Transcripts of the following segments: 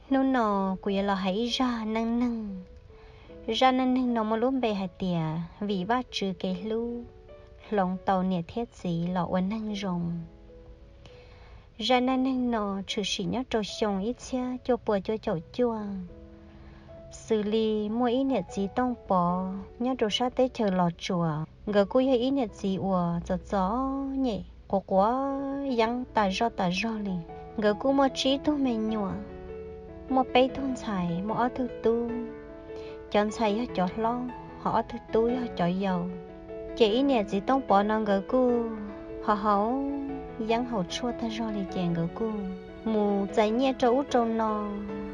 Hnub no kuv yuav los hais ib zaj neej neeg. Zaj neej neeg no muaj lub npe hais tias vim Vajtswv kev hlub, hloov tau niam thiab txiv los ua neeg zoo. Zaj neej neeg no tshwm sim nyob rau xyoo ib txhiab cuaj pua cuaj caum cuaj, xws li muaj ib niam txiv Tooj Pov nyob rau sab teb chaws Los Tsuas. Nkawd kuj yog ib niam txiv uas txom txom nyem, quav quav yeeb tas zog tas zog li. Nkawd kuj muaj tsib tug me nyuam, muaj peb tug ntxhais, muaj ob tug tub. Cov ntxhais yog cov hlob, ho ob tug tub yog cov yau. Ces ib niam txiv Tooj Pov no nkawd kuj ho haus yeeb haus tshuaj tag zog li, ces nkawd kuj mus txais nyiaj rau ub rau no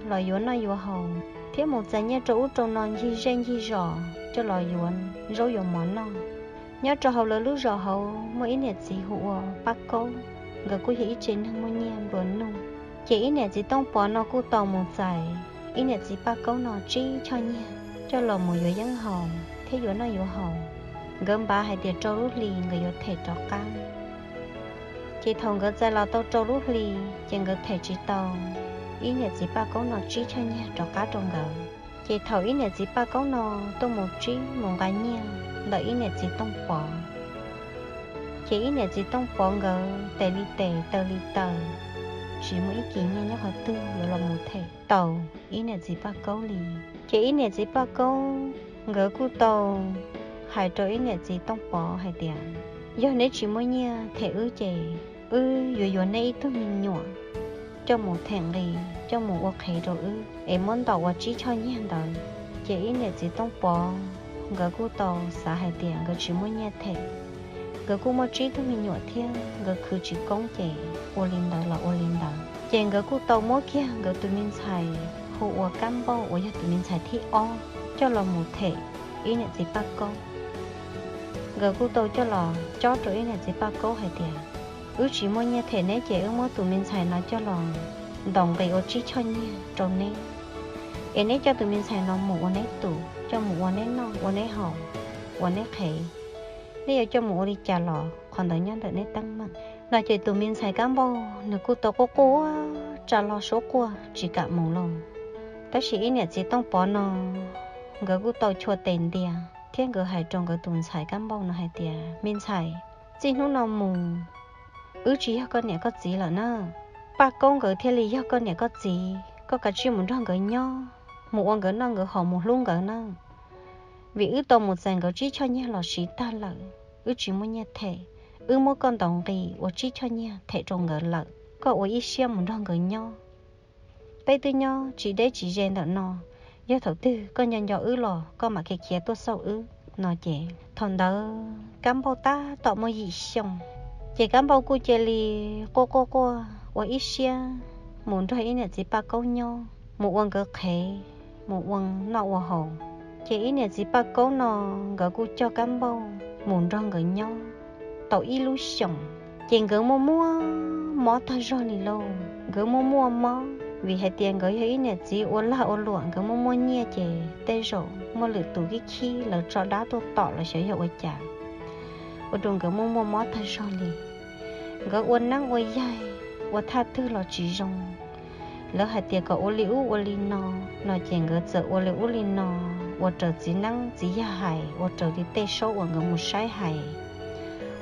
los yuav noj yuav haus, thiab mus txais nyiaj rau ub rau no ncig zej ncig zos coj los yuav zaub yuav mov noj. Nyob rau hauv lawv lub zos hauv muaj ib niam txiv hu ua Paj Kaub, nkawd kuj yog ib tsev neeg muaj nyiaj nplua nuj. Ces ib niam txiv Tooj Pov no kuj tau mus txais ib niam txiv Paj Kaub no tsib choj nyiaj coj los mus yuav yeeb haus thiab yuav noj yuav haus. Nkawd npav hais tias rau lub hlis nkawd yuav them rov qab. Ces thaum nkawd txais los tau rau lub hlis ces nkawd them tsis tau ib niam txiv Paj Kaub no tsib choj nyiaj rov qab rau nkawd. Ces thaum ib niam txiv Paj Kaub no tuaj mus tsib mus nqa nyiaj ntawm ib niam txiv Tooj Pov, ces ib niam txiv Tooj Pov nkawd tes li tes taw li taw, tsis muaj ib kis nyiaj nyob qhov twg yuav los mus them tau ib niam txiv Paj Kaub li. Ces ib niam txiv Paj Kaub nkawd kuj tau hais rau ib niam txiv Tooj Pov hais tias, yog neb tsis muaj nyiaj them wb ces wb yuav yuav neb ib tug me nyuam coj mus them nqi, coj mus ua qhev rau wb es muab ntaus ua tsib choj nyiaj ntawd. Ces ib niam txiv Tooj Pov nkawd kuj tau xav hais tias nkawd tsis muaj nyiaj them, nkawd kuj muaj tsib tug me nyuam thiab nkawd khwv tsis koob ces ua li ntawd los ua li ntawd. Ces nkawd kuj tau muab kiag nkawd tus me ntxhais hu ua Kab Npauj uas yog tus me ntxhais thib ob coj los mus them ib niam txiv Paj Kaub. Nkawd kuj tau coj los cob rau ib niam txiv Paj Kaub hais tias, wb tsis muaj nyiaj them neb ces wb muab tus me ntxhais no coj los ntaus nqi ua tsib choj nyiaj rau neb, es neb coj tus me ntxhais no mus ua neb tus, coj mus ua neb noj ua neb haus, ua neb qhev. Neb yuav coj mus ua li cas los qhov ntawd nyob ntawm neb teeb meem. No ces tus me ntxhais Kab Npauj nws kuj tau quaj quaj tsa lo suab quaj tsis kam mus lauj. Tab sis ib niam txiv Tooj Pov no nkawd kuj tau chua tes ntias thiab nkawd hais rau nkawd tus ntxhais Kab Npauj no hais tias, me ntxhais, txij hnub no mus wb tsis yog koj niam koj txiv lawm na. Paj Kaub nkawd thiaj li yog koj niam koj txiv, koj kav tsij mus nrog nkawd nyob, mus ua nkawd noj nkawd haus mus hlub nkawd na. Vim wb tau mus txais nkawd tsib choj nyiaj los siv tag lawm, wb tsis muaj nyiaj them, wb muab koj ntaus nqi ua tsib choj nyiaj them rau nkawd lawm, koj ua ib siab mus nrog nkawd nyob. Peb twb nyob tsis deb tsis ze ntawm no, yog thaum twg koj nco nco wb los koj mam khiav khiav tuaj xauj wb. No ces thaum ntawd Kab Npauj tab tom muaj yim xyoo, ces Kab Npauj kuj cia li quaj quaj quaj ua ib siab mus nrog ib niam txiv Paj Kaub nyob, mus ua nkawd qhev, mus ua noj ua haus. Ces ib niam txiv Paj Kaub no nkawd kuj coj Kab Npauj mus nrog nkawd nyob tau ib lub xyoos. Ces nkawd muaj muaj mob tag zog li lauj, nkawd muaj muaj mob vim hais tias nkawd yog ib niam txiv ua lag ua luam, nkawd muaj muaj nyiaj ces tej zaum muaj lwm tus khib khib lawv tso dab tuaj tom los xyov yog ua cas, ua rau nkawd muaj muaj mob tag zog li. Nkawd ua neeb ua yaig ua thaj twg los tsis zoo. Lawv hais tias kom ua li ub ua li no, no ces nkawd txawm ua li ub li no, ua raws txiv neeb txiv yaig hais, ua raws li tej saub uas nkawd mus saib hais.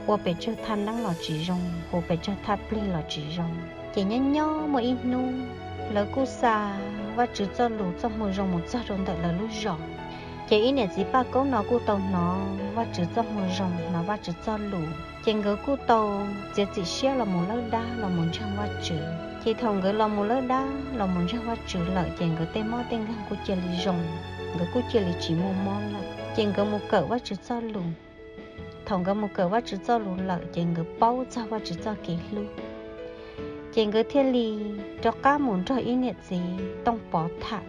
Ua pes tsawg thaj neeb los tsis zoo, hu pes tsawg thaj plig los tsis zoo. Ces nyob nyob muaj ib hnub, lawv kuj xa Vajtswv txoj lus txoj hmoo zoo mus txog rau ntawm lawv lub zos. Ces ib niam txiv Paj Kaub no kuj tau hnov Vajtswv txoj hmoo zoo, hnov Vajtswv txoj lus, ces nkawd kuj tau txiav txim siab los mus lawb dab los mus ntseeg Vajtswv. Ces thaum nkawd los mus lawb dab los mus ntseeg Vajtswv lawm ces nkawd tej mob tej nkeeg kuj cia li zoo, nkawd kuj cia li tsis muaj mob lawm. Ces nkawd mus kawm Vajtswv txoj lus. Thaum nkawd mus kawm Vajtswv txoj lus lawm ces nkawd paub txog Vajtswv txoj kev hlub. Ces nkawd thiaj li rov qab mus nrog ib niam txiv Tooj Pov tham.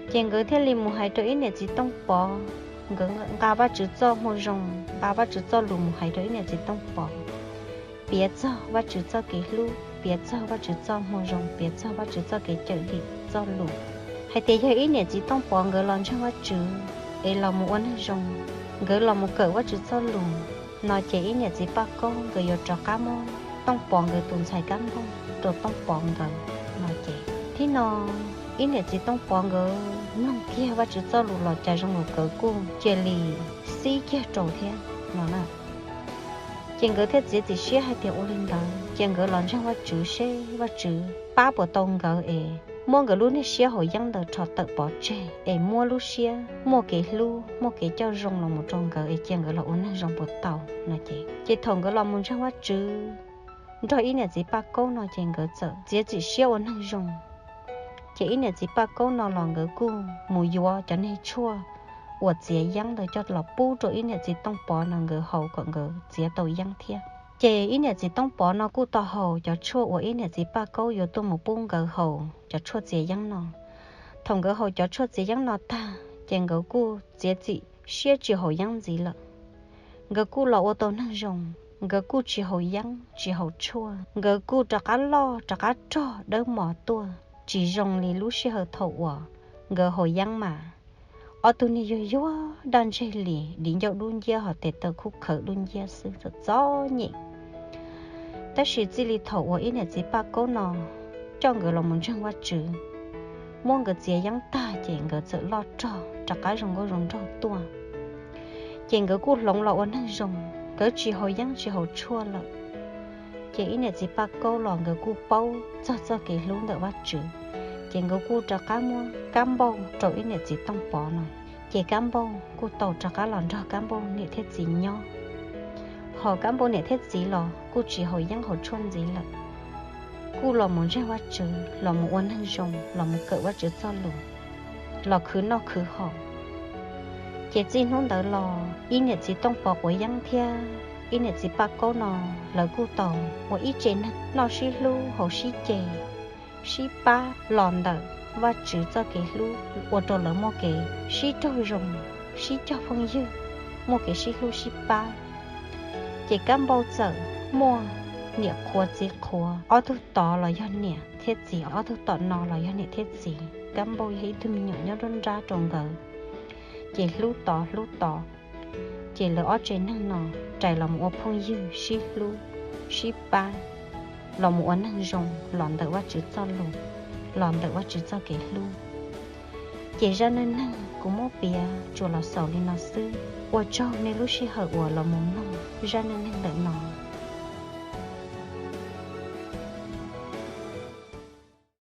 Ces nkawd thiaj li mus hais rau ib niam txiv Tooj Pov, nkawd nqa Vajtswv txoj hmoo zoo, nqa Vajtswv txoj lus mus hais rau ib niam txiv Tooj Pov, piav txog Vajtswv txoj kev hlub, piav txog Vajtswv txoj hmoo zoo, piav txog Vajtswv txoj kev cawm dim txoj lus, hais tias yog ib niam txiv Tooj Pov nkawd los ntseeg Vajtswv es los mus ua neeg zoo, nkawd los mus kawm Vajtswv txoj lus, no ces ib niam txiv Paj Kaub nkawd yuav rov qab muab Tooj Pov nkawd tus ntxhais Kab Npauj rau Tooj Pov nkawd. No ces thib no Ib niam txiv Tooj Pov nkawd mloog kiag Vajtswv txoj lus los cas zoo nkaus nkawd kuj cia li xib kiag rau thiab no na. Ces nkawd thiaj txiav txim siab hais tias ua li ntawd ces nkawd los ntseeg Vajtswv seb Vajtswv pab puas tau nkawd es muab nkawd lub niag siab haus yeeb ntawd rho tawm pov tseg es muab lub siab muaj kev hlub muaj kev coj zoo los mus rau nkawd es cia nkawd los ua neeg zoo puas tau no ces. Ces thaum nkawd los mus ntseeg Vajtswv nrog ib niam txiv Paj Kaub no ces nkawd txawm txiav txim siab ua neeg zoo. Ces ib niam txiv Paj Kaub no los nkawd kuj mus yuav cov niag tshuaj uas txiav yeeb ntawd coj los pub rau ib niam txiv Tooj Pov no nkawd haus kom nkawd txiav tau yeeb thiab. Ces ib niam txiv Tooj Pov no kuj tau haus cov tshuaj uas ib niam txiv Paj Kaub yuav tuaj mus pub nkawd haus cov tshuaj txiav yeeb no. Thaum nkawd haus cov tshuaj txiav yeeb no tag ces nkawd kuj txiav txim siab tsis haus yeeb ntxiv lawm. Nkawd kuj los ua tau neeg zoo, nkawd kuj tsis haus yeeb tsis haus tshuaj, nkawd kuj rov qab loj rov qab rog dawb mos tuaj tsis zoo li lub sij hawm thaum uas nkawd haus yeeb mas ob tug niag yuag yuag daj ntseg li di ncauj dub nciab hos tes taw khuj khawv dub nciab xwb txom txom nyem. Tab sis txij li thaum uas ib niam txiv Paj Kaub no coj nkawd los mus ntseeg Vajtswv, muab nkawd txiav yeeb tag ces nkawd txawm loj rog rov qab zoo nkauj zoo nraug tuaj. Ces nkawd kuj hloov los ua neeg zoo, nkawd tsis haus yeeb tsis haus tshuaj lawm. Ces ib niam txiv Paj Kaub los nkawd kuj paub txog txoj kev hlub ntawm Vajtswv, ces nkawd kuj rov qab muab Kab Npauj rau ib niam txiv Tooj Pov no. Ces Kab Npauj kuj tau rov qab los nrog Kab Npauj niam thiab txiv nyob. Hos Kab Npauj niam thiab txiv los kuj tsis haus yeeb haus tshuaj ntxiv lawm, kuj los mus ntseeg Vajtswv, los mus ua neeg zoo, los mus kawm Vajtswv txoj lus, los khwv noj khwv haus. Ces txij hnub ntawd los ib niam txiv Tooj Pov quav yeeb thiab ib niam txiv Paj Kaub no lawv kuj tau ua ib tse neeg noj sib hlub haus sib ce, sib pab los ntawm Vajtswv txoj kev hlub ua rau lawv muaj kev sib raug zoo, sib cog phooj ywg, muaj kev sib hlub sib pab. Ces Kab Npauj txawm muaj niam qhuav txiv qhuav, ob tug tod los yog niam thiab txiv, ob tug tom no los yog niam thiab txiv. Kab Npauj yog ib tug me nyuam nyob nruab nrab rau nkawd, ces hlub tod hlub tod. Ces lawv ob tse neeg no rais los mus ua phooj ywg sib hlub, sib pab, los mus ua neeg zoo los ntawm Vajtswv txoj lus, los ntawm Vajtswv txoj kev hlub. Ces zaj neej neeg kuv muab piav tsuas los xaus li no xwb. Ua tsaug nej lub sij hawm uas los mus mloog zaj neej neeg ntawm no.